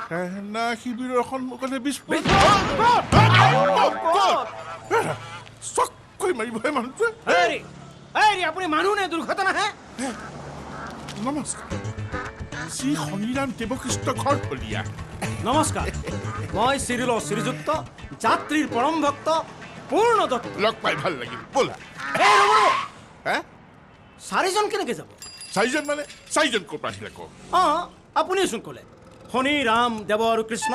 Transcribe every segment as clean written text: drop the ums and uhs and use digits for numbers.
সেনা শিবিৰৰ সন্মুখতে বিস্ফোৰণ। চককৈ মাৰিবহে মানুহটোৱে। আপুনি মানুহ নে দুৰ্ঘটনাহে? নমস্কাৰ, শ্ৰী শনিৰাম দেৱকৃষ্ণ ঘৰফলীয়া। নমস্কাৰ, মই চিৰিল শ্ৰীযুক্ত যাত্ৰীৰ পৰম ভক্ত পূৰ্ণ দত্ত। লগ পাই ভাল লাগিল। ব'লা। চাৰিজন কেনেকৈ যাব? চাৰিজন মানে চাৰিজন ক'ৰ পৰা আহিলে আকৌ? অঁ, আপুনিচোন ক'লে শনি ৰাম দেৱ আৰু কৃষ্ণ।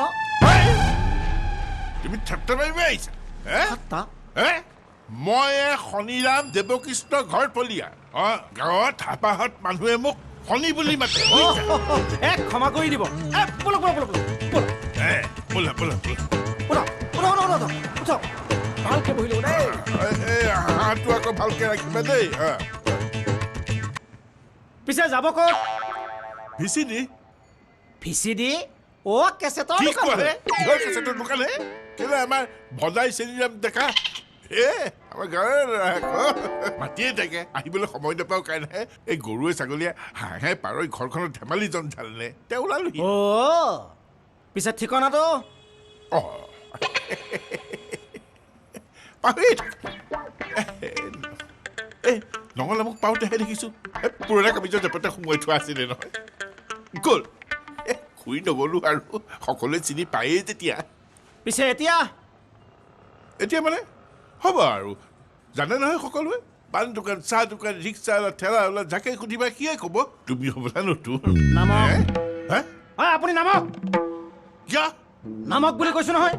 তুমি ঠাট্টা মাৰিব আহিছা? হে, মই শনিৰাম দেৱকৃষ্ণ ঘৰফলীয়া। অঁ, গাঁৱত হাপাহত মানুহে মোক শনি বুলি মাতে। এক ক্ষমা কৰি দিব। ব'লক ব'লক ব'লক ব'লক। ব'লা ব'লা ব'লা। উঠক, ভালকে বহি লওঁ দেই। হাঁহটো আকৌ ভালকে ৰাখিবা দেই। পিছে যাব ক'ত? ভিচিডি। ভিচিডি? অ', কেছেটৰ দোকান। কিহৰ কেছেটৰ দোকান হে? কেলে আমাৰ ভদাই চেনিৰাম ডেকা, এ আমাৰ গাঁৱৰ মাতিয়ে থাকে, আহিবলৈ সময় নাপাওঁ কাৰণেহে। এই গৰুৱে ছাগলীয়ে হাঁহে পাৰৈ ঘৰখনত ধেমালি জঞ্জাল নে, তেওঁ ওলালোহি। অ', পিছে ঠিকনাটো? অঁ, পাহৰি এই নঙলা মোক পাওঁতেহে দেখিছোঁ পুৰণা কামিজৰ জেপতে সোমোৱাই থোৱা আছিলে নহয়। গ'ল, শুই নগ'লো আৰু, সকলোৱে চিনি পায়েই যেতিয়া। পিছে এতিয়া? এতিয়া মানে হ'ব আৰু, জানে নহয় সকলোৱে। পাণ দোকান, চাহ দোকান, ৰিক্সা ঠেলা ওলা, যাকে সুধিবা সিয়ে ক'ব তুমি হ'বলা নতুন। আপুনি নামক। কিয় নামক বুলি কৈছোঁ নহয়?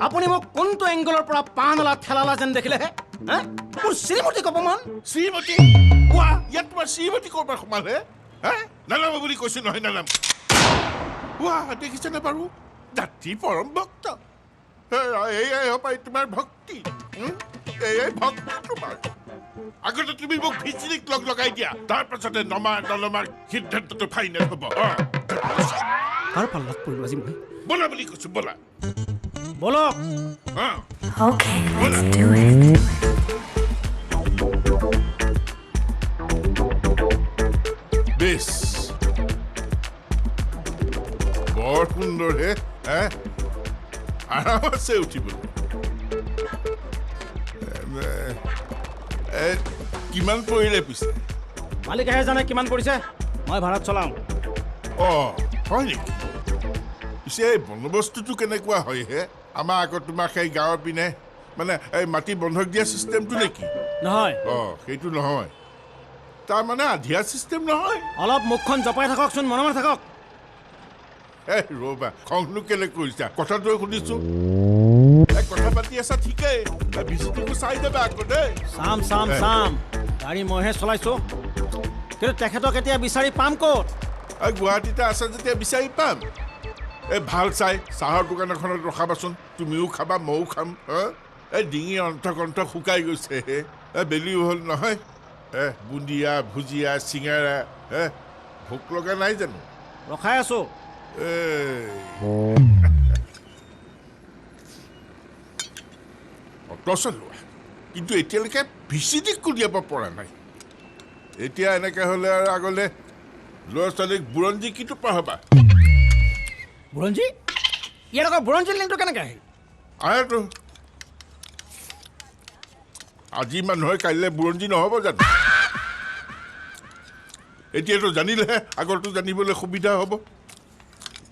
আপুনি মোক কোনটো এংগলৰ পৰা পাণলা ঠেলালা যেন দেখিলেহে? মোৰ শ্ৰীমতীক অপমান? শ্ৰীমতী? কোৱা, ইয়াত তোমাৰ শ্ৰীমতী ক'ৰ পৰা সোমালহে? হে, নানাম বুলি কৈছোঁ নহয়, নানাম। কোৱা, দেখিছেনে বাৰু জাতি পৰম ভক্ত। এয়াই হপাই তোমাৰ ভক্তি, এয়াই ভক্তি তোমাৰ। আগতে তুমি মোক ভিচিডিক লগ লগাই দিয়া, তাৰ পাছতে নমা নলমাৰ সিদ্ধান্তটো ফাইনেল হ'ব। কাৰ পাল্লাত পৰিলোঁ আজি মই? ব'লা বুলি কৈছোঁ, ব'লা। ব'লক। Okay, let's do it. বেছ, বৰ সুন্দৰ হে, আৰাম আছে উঠিবলৈ। কিমান পৰিলে পিছে? মালিকেহে জানে কিমান পৰিছে, মই ভাড়াত চলাওঁ। অঁ, হয় নেকি? পিছে এই বন্দোবস্তুটো কেনেকুৱা হয় হে? আমাৰ আকৌ তোমাক সেই গাঁৱৰ পিনে মানে এই মাটি বন্ধক দিয়া চিষ্টেমটো নেকি? নহয়। অঁ, সেইটো নহয়, তাৰমানে আধিয়া চিষ্টেম নহয়। অলপ মুখখন জপাই থাককচোন, মনে মনে থাকক। এই ৰ'বা, খংনো কেলে কৰিছা? কথাটো শুনিছোঁ, কথা পাতি আছা ঠিকেই, ভিচিডিকো চাই যাবা আকৌ দেই। চাম চাম চাম, গাড়ী মইহে চলাইছোঁ, কিন্তু তেখেতক এতিয়া বিচাৰি পাম ক'ত? গুৱাহাটীতে আছা যেতিয়া বিচাৰি পাম। এই ভাল চাই চাহৰ দোকান এখনত ৰখাবাচোন, তুমিও খাবা ময়ো খাম। এই ডিঙিৰ অণ্ঠকণ্ঠ শুকাই গৈছে হে, বেলিও হ'ল নহয়। বুন্দিয়া ভুজিয়া চিঙাৰা, হে ভোক লগা নাই জানো? ৰখাই আছোঁ। অট' চলোৱা কিন্তু এতিয়ালৈকে ভিচিডিক উলিয়াব পৰা নাই। এতিয়া এনেকৈ হ'লে আৰু আগলৈ ল'ৰা ছোৱালীক বুৰঞ্জী কিটো পঢ়াবা? বুৰঞ্জী? ইয়াত আকৌ বুৰঞ্জী লিংকটো কেনেকৈ আহিল? আহেতো, আজি মানুহে কাইলৈ বুৰঞ্জী নহ'ব জানো? এতিয়াতো জানিলেহে আগৰটো জানিবলৈ সুবিধা হ'ব।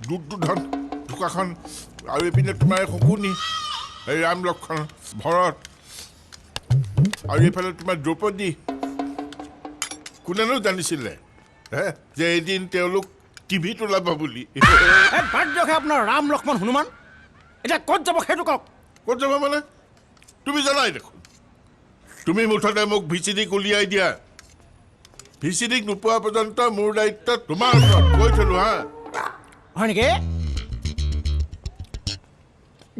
দুধ ধন ঢোকাখন আৰু এইপিনে তোমাৰ শকুনি, এই ৰাম লক্ষণ ভৰত, আৰু এইফালে তোমাৰ দ্ৰৌপদী। কোনেনো জানিছিলে হে যে এদিন তেওঁলোক টিভিত ওলাব বুলি? বাদ দিয়ক আপোনাৰ ৰাম লক্ষ্মণ হনুমান, এতিয়া ক'ত যাব সেইটো কওক। ক'ত যাব মানে তুমি জানাই দেখোন। তুমি মুঠতে মোক ভিচিডিক উলিয়াই দিয়া। ভিচিডিক নোপোৱা পৰ্যন্ত মোৰ দায়িত্ব তোমাৰ ওচৰত কৈ থলো। হা, হয় নেকি?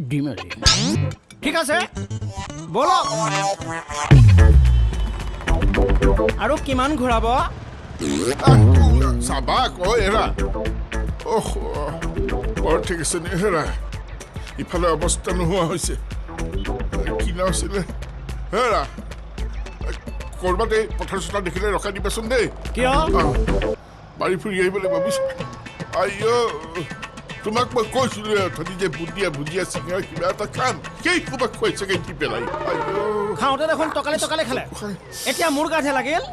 দিম আজি। ঠিক আছে, ব'লক। আৰু কিমান ঘূৰাব? চাবা আকৌ এৰা। অহ, বৰ ঠিক আছে নে? হেৰা, ইফালে অৱস্থা নোহোৱা হৈছে। কি নাম আছিলে? হেৰা, ক'ৰবাত এই পথাৰ চথাৰ দেখিলে ৰখাই দিবাচোন দেই। কিয়? বাৰী ফুৰি আহিবলৈ ভাবিছোঁ। আইঅ, তোমাক মই কৈছিলোৱে অথনি যে বুন্দিয়া ভুজিয়া চিঙৰা কিবা এটা খাম, সেই সোপা খুৱাইছেগৈ দি পেলাই। খাওঁতে দেখোন টকালে টকালে খালে, এতিয়া মোৰ গাতহে লাগিল।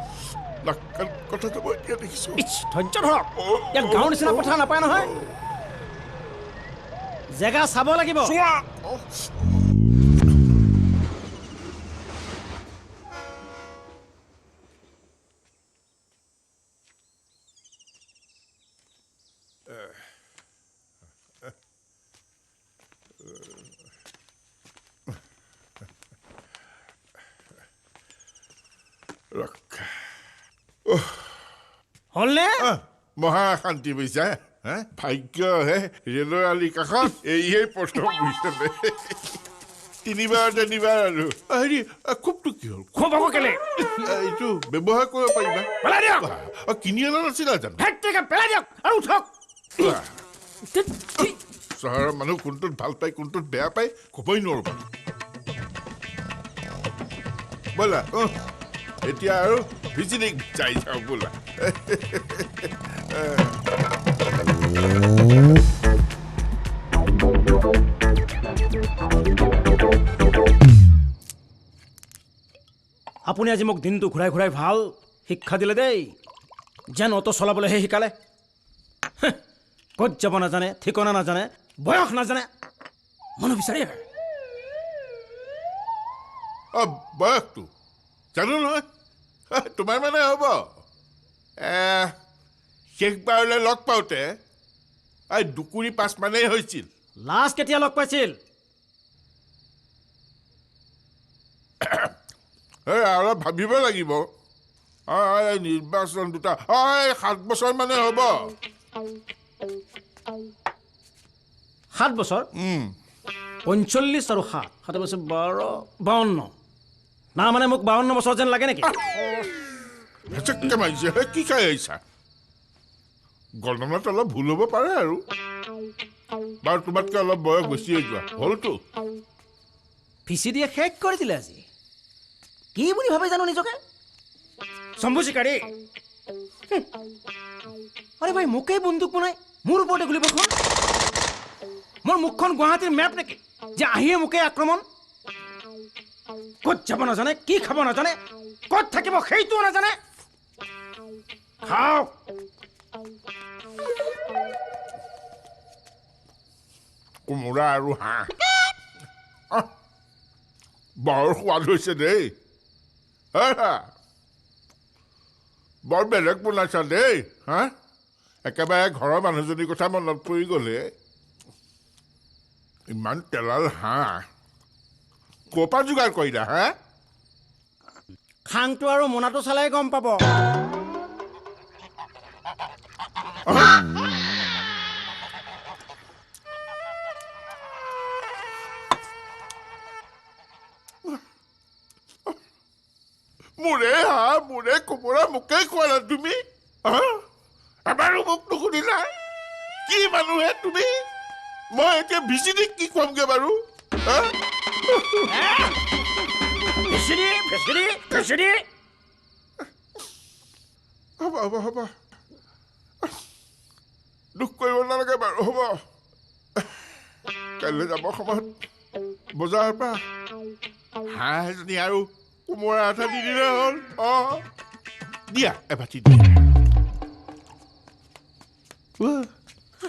কথাটো মই এতিয়া দেখিছোঁ। ধৈৰ্য ধৰক, ইয়াত গাঁৱৰ নিচিনা কথা নাপায় নহয়। জেগা চাব লাগিব। হ'লনে? মহা শান্তি বুজিছা। ভাগ্য হে, ৰেলৰ আলি কাষত এইয়ে প্ৰথম বুজিছানে। তিনিবাৰ তিনিবাৰ আৰু হেৰি খুবটো কি হ'ল? খুব আকৌ কেলে? এইটো ব্যৱহাৰ কৰিব পাৰিবা। পেলাই দিয়ক। কিনি অনা নাছিলা জানো? পেলাই দিয়ক আৰু উঠক। চহৰৰ মানুহ কোনটোত ভাল পায় কোনটোত বেয়া পায় ক'বই নোৱাৰো। ব'লা এতিয়া আৰু ভিজিটিং যাই যাওঁ ব'লা। আপুনি আজি মোক দিনটো ঘূৰাই ঘূৰাই ভাল শিক্ষা দিলে দেই। যেন অ'টো চলাবলৈহে শিকালে। ক'ত যাব নাজানে, ঠিকনা নাজানে, বয়স নাজানে, মানুহ বিচাৰি আহে। বয়সটো জানো নহয় তোমাৰ মানে হ'ব। শেষবাৰলৈ লগ পাওঁতে এই 2.5 মানেই হৈছিল। লাষ্ট কেতিয়া লগ পাইছিল? এই অলপ ভাবিব লাগিব। নিৰ্বাচন দুটা 7 বছৰ মানে হ'ব। 7 বছৰ? 45 আৰু 7, 7 বছৰ 12, 52। না মানে মোক 52 বছৰ যেন লাগে নেকি? মাৰিছে, কি খাই আহিছা? গণনাত অলপ ভুল হ'ব পাৰে আৰু। বাৰু তোমাতকৈ অলপ বয়স বেছি হৈ যোৱা হ'লতো। ভিচি দিয়ে শেষ কৰি দিলে আজি। কি বুলি ভাবে জানো নিজকে? শম্ভু চিকাৰী। আৰে ভাই, মোকেই বন্দুক বনাই মোৰ ওপৰতে গুলি বৰ্ষণ। মোৰ মুখখন গুৱাহাটীৰ মেপ নেকি যে আহিয়ে মোকেই আক্ৰমণ? ক'ত যাব নাজানে, কি খাব নাজানে, ক'ত থাকিব সেইটোও নাজানে। খাওক। কোমোৰা আৰু হাঁহ বৰ সোৱাদ হৈছে দেই। বৰ বেলেগ বনাইছা দেই। হা, একেবাৰে ঘৰৰ মানুহজনীৰ কথা মনত পৰি গ'লে। ইমান তেলাল হাঁহ ক'ৰ পৰা যোগাৰ কৰিলা? হা, খাংটো আৰু মোনাটো চালে গম পাব। মোৰে হাঁহ, মোৰে কোমোৰা মোকেই খুৱালা তুমি? এবাৰো মোক নুসুধিলা? কি মানুহে তুমি? মই এতিয়া ভিচিডিক কি খুৱামগৈ বাৰু? হ'ব হ'ব হ'ব, দুখ কৰিব নালাগে বাৰু, হ'ব। কাইলৈ যাব সময়ত বজাৰৰ পৰা হাঁহ এজনী আৰু কোমোৰা এটা দি দিলে হ'ল। অঁ, দিয়া এবাটি দিয়া।